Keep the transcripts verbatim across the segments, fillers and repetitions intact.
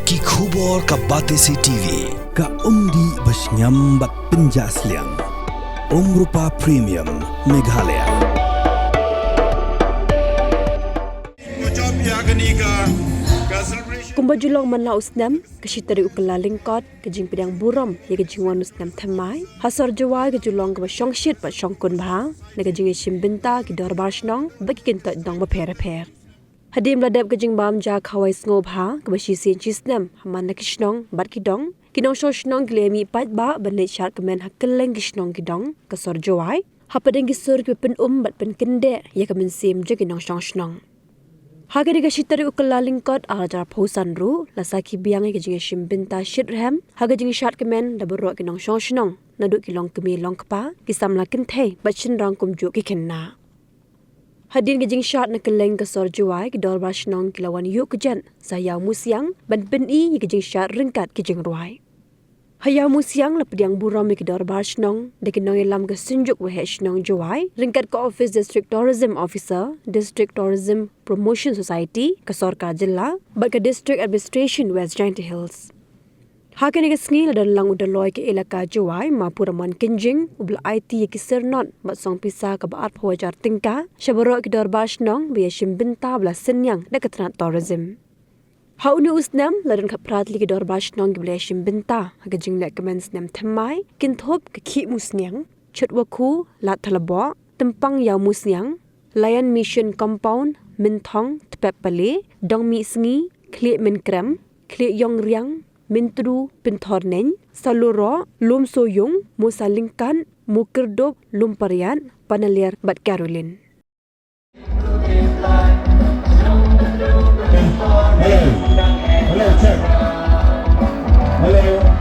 Ki khubor ka Batesi T V. Ka umdih ba shngiam bad pynjah sliang. Umrupa Premium Meghalaya. Kumba ju long man la u snem, ka shi tarik u Kyllalyngkot, ka jingpdiang burom ïa ka jingwan u snem thymmai ha sor Jowai ka ju long kaba shongshit bad shongkun bha na ka jingïashim bynta ki dorbar shnong bad ki kyntoit dong bapher bapher. Hadien ba la dep ka jingbam ja khawai sngewbha kaba shisien shisnem ha man la ki shnong bad ki dong, ki nongshong shnong ki la ïamih paidbah ban leit shad kmen ha kylleng ki shnong ki dong ka sor Jowai, hapdeng ki sur kiba pynum bad pynkyndeh ïa ka mynsiem jong ki nongshong shnong. Ha kane ka shi tarik u Kyllalyngkot arhajar arphew san ruh la sakhi biang ïa ka jingïashim bynta shitrhem ha ka jingshad kmen da baroh ki nongshong shnong, naduh ki longkmie longkpa, ki samla kynthei bad shynrang kumjuh ki khynnah. Hadien ka jingshad na kylleng ka sor Jowai, ki dorbar shnong ki la wan ïuh kjat sha Ïawmusiang ban pyni ïa ka jingshad ryngkat ki jingrwai. Ha Ïawmusiang la pdiang burom ïa ki dorbar shnong da ki nongïalam ka Synjuk Waheh Shnong Jowai ryngkat ka ophis District Tourism Officer, District Tourism Promotion Society ka sorkar jylla bad ka District Administration West Jaintia Hills. Ha kane ka sngi la don lang u Dolloi ka Elaka Jowai, Ma Puramon Kynjing, uba la aiti ïa ki syrnod bad song pisa kaba arphew hajar tyngka sha baroh ki dorbar shnong ba ïashim bynta ba la synñiang da ka tnat tourism. Ha une u snem la don khatphra tylli ki dorbar shnong kiba la ïashim bynta ha ka jingleh kmen snem thymmai, kynthup ka Khih Musniang, Chutwakhu, Lad Thalaboh, Tympang Ïawmusiang, Lion Mission Compound, Mynthong, Tpep Pale, Dongmihsngi, Khlieh Mynkrem, Khlieh Ïongriang, Myntdu, Pynthorneiñ, Saluroh, Lumsoyung, Mosalyngkat, Mukyrdup, Lumpariat, Panaliar bad Caroline. Hello. Hello, check. Hello.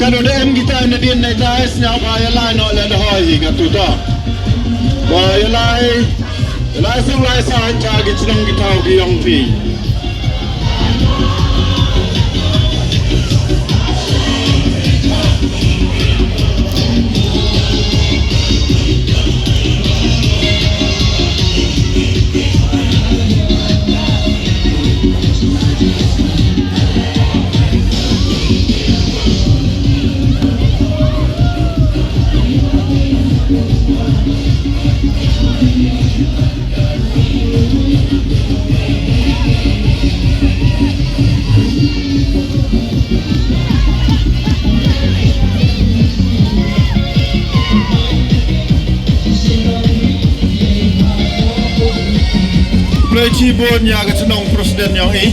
Ka dang em kita na dien na ita, sngap ba ïa lai noh leh da hoi hi ka tuta. Ba ïa lai, ïa lai suk lai sah cha ki chnong ki thaw ki ïong phi. Khublei chibun ïa ka chnong president ïong i.